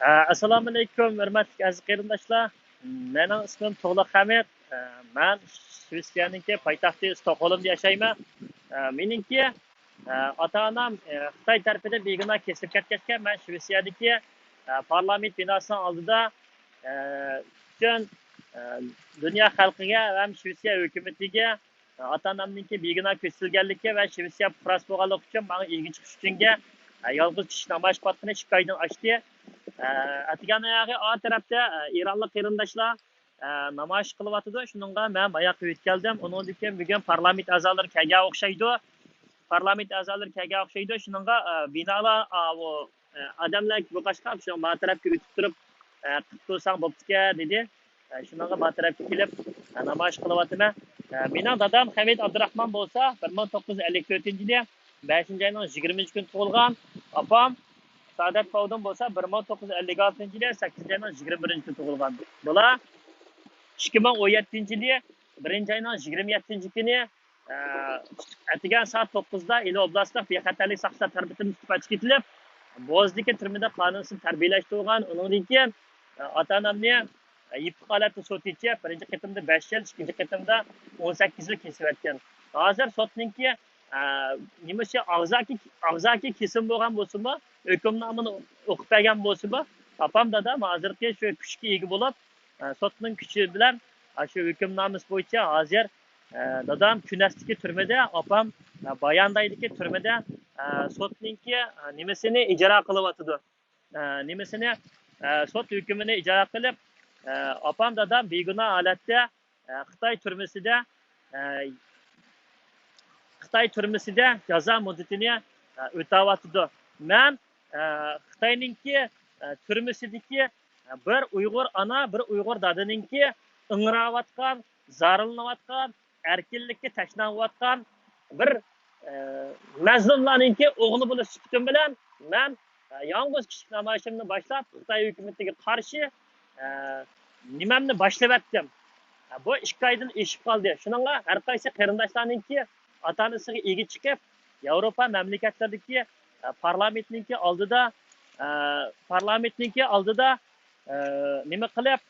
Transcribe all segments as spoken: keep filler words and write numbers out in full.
ئە، ئەسسالامۇئەلەيكۇم، ھۆرمەتلىك ئەزىز قېرىنداشلار. مېنىڭ ئىسمىم تۇغلۇق ھەمىت. ئە، مەن شىۋېتسىيەنىڭكى پايتەختى ستوكھولمدا ياشايمەن. ئە، مېنىڭكى، ئە، ئاتا-ئانام، ئە، خىتاي تەرىپىدىن بىگۇناھ كېسىلىپ كەتكەچكە، مەن شىۋېتسىيەدىكى، ئە، پارلامېنت بىناسىنىڭ ئالدىدا، ئە، پۈتۈن، ئە، دۇنيا خەلقىگە ھەم شىۋېتسىيە ھۆكۈمىتىگە ئاتا-ئانامنىڭكى بىگۇناھ كېسىلگەنلىكى ۋە شىۋېتسىيە پۇقراسى بولغانلىقى ئۈچۈن ماڭا ئىگە چىقىش ئۈچۈنگە، ئە، يالغۇز چىقىش نامايىش قىلىۋاتقىنى ئىككى ئايدىن ئاشتى. ئە، ئەتىگەن ئاياغى ئا تەرەپتە، ئە، ئىرانلىق قېرىنداشلار، ئە، نامايىش قىلىۋاتىدۇ. شۇنىڭغا مەن باياققا يۆتكەلدىم. ئۇنىڭدىن كېيىن بۈگۈن پارلامېنت ئەزالىرى كەلگەن ئوخشايدۇ. پارلامېنت ئەزالىرى كەلگەن ئوخشايدۇ. شۇنىڭغا، ئە، بىنالار، ئا، ئۇ، ئە، ئادەملەر بولغاچقا، شۇ ما تەرەپكە ئۆتۈپ تۇرۇپ، ئە، قىلىپ تۇرساڭ بوپتىكەن، دېدى. ئە، شۇنىڭغا ما تەرەپكە كېلىپ، ئە، نامايىش قىلىۋاتىمەن. ئە، مېنىڭ دادام خەمىت ئابدۇراخمان بولسا، بىر مىڭ توققۇز يۈز ئەللىك تۆتىنچى يىلى بەشىنچى ئاينىڭ يىگىرمىنچى كۈنى تۇغۇلغان. ئاپام سائادەت فاۋدۇن بولسا، بىر مىڭ توققۇز يۈز ئەللىك ئالتىنچى يىلى سەككىزىنچى ئاينىڭ يىگىرمە بىرىنچى كۈنى تۇغۇلغان. بۇلار ئىككى مىڭ ئون يەتتىنچى يىلى بىرىنچى ئاينىڭ يىگىرمە يەتتىنچى كۈنى، ئە، ئەتىگەن سائەت توققۇزدا ئىلى ئوبلاستلىق بىخەتەرلىك ساقچىلار تەرىپىدىن تۇتۇپ ئەچىكىتىلىپ، بوزدىكى تۈرمىدە قانۇنسىز تەربىيەلەشتۈرۈلگەن. ئۇنىڭدىن كېيىن، ئە، ئاتا-ئانامنى، ئە، يېپىق ھالەتتە سوت ئېچىپ، بىرىنچى قېتىمدا بەش يىل، ئىككىنچى قېتىمدا ئون سەككىز يىل كېسىۋەتكەن. ھازىر سوتنىڭكى، ئە، نېمىشى ئاغزاكى، ئاغزاكى كېسىم بولغان بولسىمۇ، ھۆكۈمنامىنى ئوقۇپ بەرگەن بولسىمۇ، ئاپام دادام ھازىرقى شۇ كۈچكە ئىگە بولۇپ، ئە، سوتنىڭ كۈچى بىلەن، ئە، شۇ ھۆكۈمنامىسى بويىچە ھازىر، ئە، دادام كۈنەستىكى تۈرمىدە، ئاپام، ئە، باياندايدىكى تۈرمىدە، ئە، سوتنىڭكى، ئە، نېمىسىنى ئىجرا قىلىۋاتىدۇ. ئە، نېمىسىنى، ئە، سوت ھۆكمىنى ئىجرا قىلىپ، ئە، ئاپام دادام بىگۇناھ ھالەتتە، ئە، خىتاي تۈرمىسىدە، ئە، خىتاي تۈرمىسىدە جازا مۇددىتىنى، ئە، ئۆتەۋاتىدۇ. مەن، ئە، خىتاينىڭكى، ئە، تۈرمىسىدىكى، ئە، بىر ئۇيغۇر ئانا، بىر ئۇيغۇر دادىنىڭكى ئىڭراۋاتقان، زارلىنىۋاتقان، ئەركىنلىككە تەشنا بولۇۋاتقان بىر، ئە، مەزلۇملارنىڭكى ئوغلى بولۇش سۈپىتىم بىلەن مەن، ئە، يالغۇز كىچىك نامايىشىمنى باشلاپ، خىتاي ھۆكۈمىتىگە قارشى، ئە، نېمەمنى باشلىۋەتتىم. ئە، بۇ ئىككى ئايدىن ئېشىپ قالدى. شۇنىڭغا ھەر قايسى قېرىنداشلارنىڭكى ئاتا-ئانىسىغا ئىگە چىقىپ، ياۋروپا مەملىكەتلىرىدىكى، ئە، پارلامېنتنىڭكى ئالدىدا، ئە، پارلامېنتنىڭكى ئالدىدا، ئە، نېمە قىلىپ،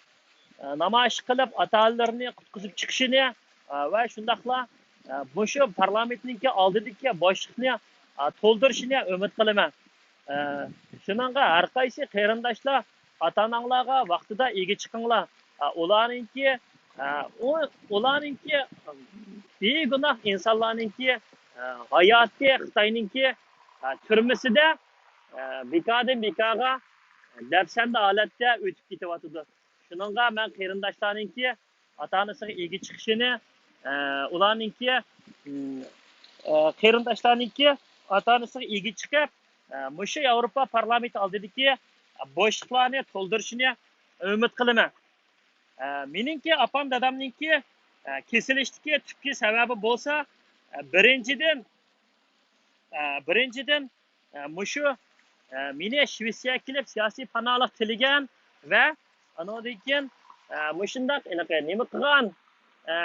ئە، نامايىش قىلىپ، ئاتا-ئانىلىرىنى قۇتقۇزۇپ چىقىشىنى، ئە، ۋە شۇنداقلا، ئە، مۇشۇ پارلامېنتنىڭكى ئالدىدىكى بوشلۇقنى، ئە، تولدۇرۇشىنى ئۈمىد قىلىمەن. ئە، شۇنىڭغا ھەر قايسى قېرىنداشلار ئاتا-ئاناڭلارغا ۋاقتىدا ئىگە چىقىڭلار. ئە، ئۇلارنىڭكى، ئە، ئۇ-، ئۇلارنىڭكى بىگۇناھ ئىنسانلارنىڭكى، ئە، ھاياتى خىتاينىڭكى، ئە، تۈرمىسىدە، ئە، بىكاردىن بىكارغا دەپسەندە ھالەتتە ئۆتۈپ كېتىۋاتىدۇ. شۇنىڭغا مەن قېرىنداشلارنىڭكى ئاتا-ئانىسىغا ئىگە چىقىشىنى، ئە، ئۇلارنىڭكى، ئىم، ئە، قېرىنداشلارنىڭكى ئاتا-ئانىسىغا ئىگە چىقىپ، ئە، مۇشۇ ياۋروپا پارلامېنتى ئالدىدىكى، ئە، بوشلۇقلارنى تولدۇرۇشىنى ئۈمىد قىلىمەن. ئە، مېنىڭكى ئاپام-دادامنىڭكى، ئە، كېسىلىشتىكى تۈپكى سەۋەبى بولسا، ئە، بىرىنچىدىن، ئە، بىرىنچىدىن، ئە، مۇشۇ، ئە، مېنى شىۋېتسىيەگە كېلىپ سىياسىي پاناھلىق تىلىگەن ۋە ئانىڭدىن كېيىن، ئە، مۇشۇنداق ھېلىقى نېمە قىلغان، ئە،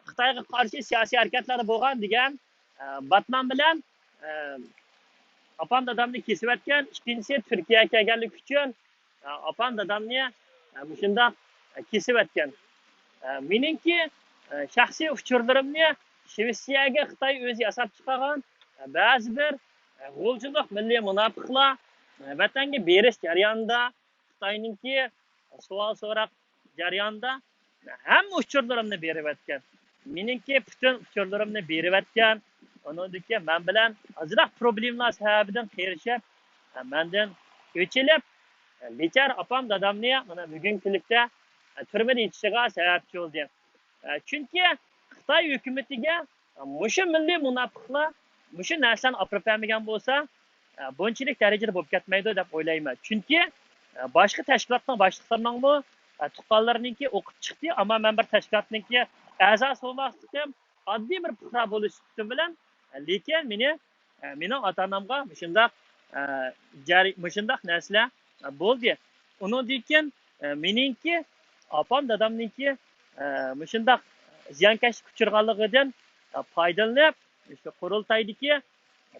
خىتايغا قارشى سىياسىي ھەرىكەتلەردە بولغان دېگەن، ئە، باتنام بىلەن، ئە، ئاپام دادامنى كېسىۋەتكەن. ئىككىنچىسى تۈركىيەگە كەلگەنلىكى ئۈچۈن، ئە، ئاپام دادامنى، ئە، مۇشۇنداق، ئە، كېسىۋەتكەن. ئە، مېنىڭكى، ئە، شەخسىي ئۇچۇرلىرىمنى شىۋېتسىيەگە خىتاي ئۆزى ياساپ چىقارغان، ئە، بەزى بىر، ئە، غۇلجىلىق مىللىي مۇناپىقلار، ئە، ۋەتەنگە بېرىش جەريانىدا خىتاينىڭكى سوئال سوراق جەريانىدا ھەممە ئۇچۇرلىرىمنى بېرىۋەتكەن. مېنىڭكى پۈتۈن ئۇچۇرلىرىمنى بېرىۋەتكەن. ئۇنىڭدىن كېيىن مەن بىلەن ئازراق پروبلېمىلار سەۋەبىدىن قېرىشىپ، مەندىن ئۆچ ئېلىپ، بىچارە ئاپام دادامنى مانا بۈگۈنكى كۈنلۈكتە تۈرمىدە يېتىشىغا سەۋەبچى بولدى. چۈنكى خىتاي ھۆكۈمىتىگە مۇشۇ مىللىي مۇناپىقلار مۇشۇ نەرسىلەرنى ئاپىرىپ بەرمىگەن بولسا، بۇنچىلىك دەرىجىدە بولۇپ كەتمەيدۇ دەپ ئويلايمەن. چۈنكى باشقا تەشكىلاتنىڭ باشلىقلىرىنىڭمۇ تۇغقانلىرىنىڭكى ئوقۇپ چىقتى، ئەمما مەن بىر تەشكىلاتنىڭكى ئەزاسى بولماسلىقىم، ئاددىي بىر پۇقرا بولۇش سۈپىتىم بىلەن، لېكىن مېنى، مېنىڭ ئاتا-ئانامغا مۇشۇنداق، جەري-، مۇشۇنداق نەرسىلەر بولدى. ئۇنىڭدىن كېيىن، مېنىڭكى، ئاپام دادامنىڭكى، مۇشۇنداق زىيانكەشلىككە ئۇچرىغانلىقىدىن پايدىلىنىپ، شۇ قۇرۇلتايدىكى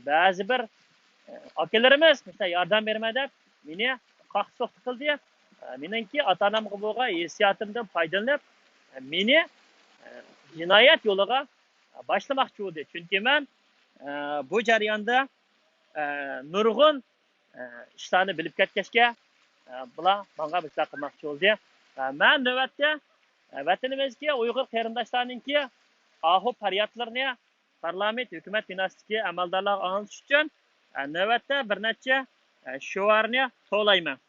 بەزى بىر، ئاكىلىرىمىز مۇشۇنداق ياردەم بېرىمەن دەپ، مېنى پاختا سوقتى قىلدى. مېنىڭكى ئاتا-ئانامغا بولغان ھېسسىياتىمدىن پايدىلىنىپ، مېنى جىنايەت يولىغا باشلىماقچى بولدى. چۈنكى مەن بۇ جەرياندا نۇرغۇن ئىشلارنى بىلىپ كەتكەچكە، بۇلار ماڭا بىر ئىشلار قىلماقچى بولدى. مەن نۆۋەتتە ۋەتىنىمىزدىكى ئۇيغۇر قېرىنداشلارنىڭكى ئاھۇ پەريادلىرىنى پارلامېنت، ھۆكۈمەت بىناسىدىكى ئەمەلدارلارغا ئاڭلىتىش ئۈچۈن، ئە، نۆۋەتتە بىر نەچچە، ئە، شوئارنى توۋلايمەن.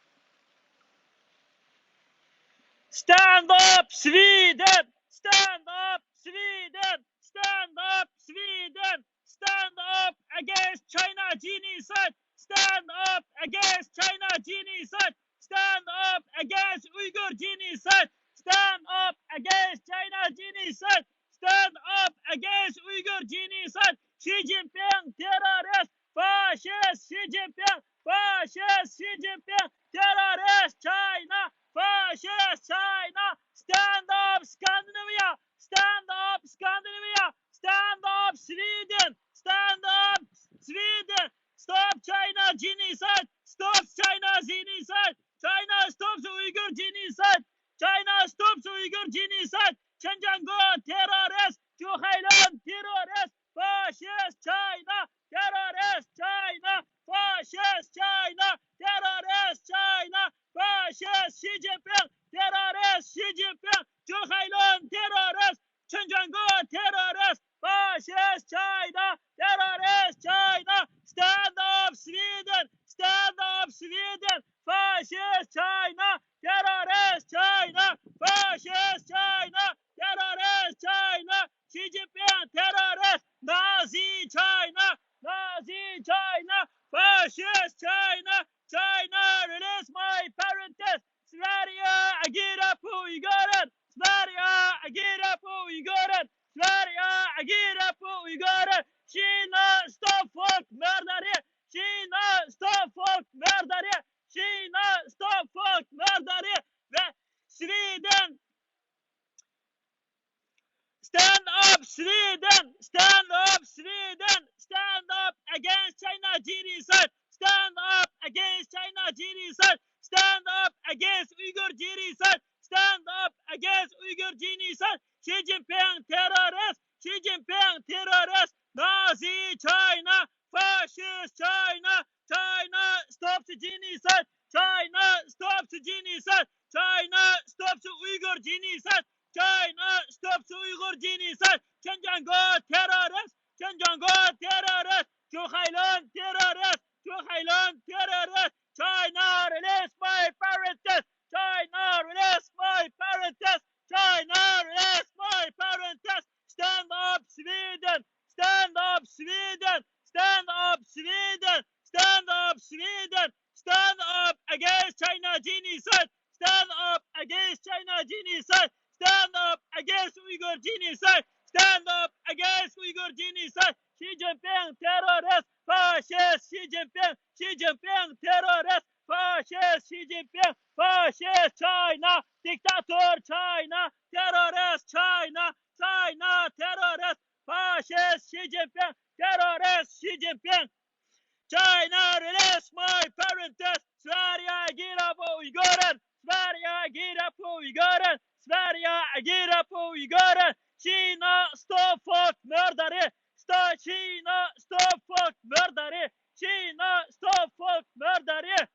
Stand up, Sweden! Stand up, Sweden! Stand up, Sweden! Stand up against China genocide! Stand up against China genocide! Stand up against Uyghur genocide! Stand up against China genocide! Stand up against Uyghur genocide! Xi Jinping terrorist! Faşist Xi Jinping! Faşist Xi Jinping! Terrorist China! Faşist China! Stand up Scandinavia! Stand up Scandinavia! Stand up Sweden! Stand up Sweden! Stop China genocide! Stop China genocide! China stops Uyghur genocide! China stops Uyghur genocide! Xinjiang terrorist! Zhu Hailun terrorist! Fascist China! Terrorist China! Fascist China! Terrorist China! Fascist Xi Jinping! Terrorist Xi Jinping! Zhu Hailun terrorist! Xinjiang terrorist! Fascist China! Terrorist China! Stand up Sweden! Stand up Sweden! Fascist China! Terrorist China! Fascist China! Terrorist China! Xi Jinping terrorist! Nazi China! Nazi China! Fascist China! China, release my parents! Sverige, agera på Uigården! Sverige, agera på Uigården! Sverige, agera på Uigården! Kina, stopp folkmördare! Kina, stopp folkmördare! Kina, stopp folkmördare! Ve Sweden, stand up Sweden! Stand up Sweden! Stand up against China genocide! Stand up against China genocide! Stand up against Uyghur genocide! Stand up against Uyghur genocide! Xi Jinping terrorist! Xi Jinping terrorist! Nazi China! Fascist China! China stops genocide! China stops genocide! China stops Uyghur genocide! China stops Uyghur genocide! Xinjiang terrorist! Xinjiang terrorist! Zhu Hailun terrorist! Zhu Hailun terrorist! China, release my parents! China, release my parents! China, release my parents! Stand up Sweden! Stand up Sweden! Stand up Sweden! Stand up Sweden! Stand up against China genocide! Stand up against China genocide! Stand up against Uyghur genocide! Stand up against Uyghur genocide! Xi Jinping terrorist! Fascist Xi Jinping! Xi Jinping terrorist! Fascist Xi Jinping! Fascist China! Diktator China! Terrorist China! China terrorist! Fascist Xi Jinping! Terrorist Xi Jinping! China, release my parents! Sverige, agera på Uigården! Sverige, agera på Uigården! Sverige, agera på Uigården! Kina, stopp folkmördare! Sta-, Kina, stopp folkmördare! Kina, stopp folkmördare!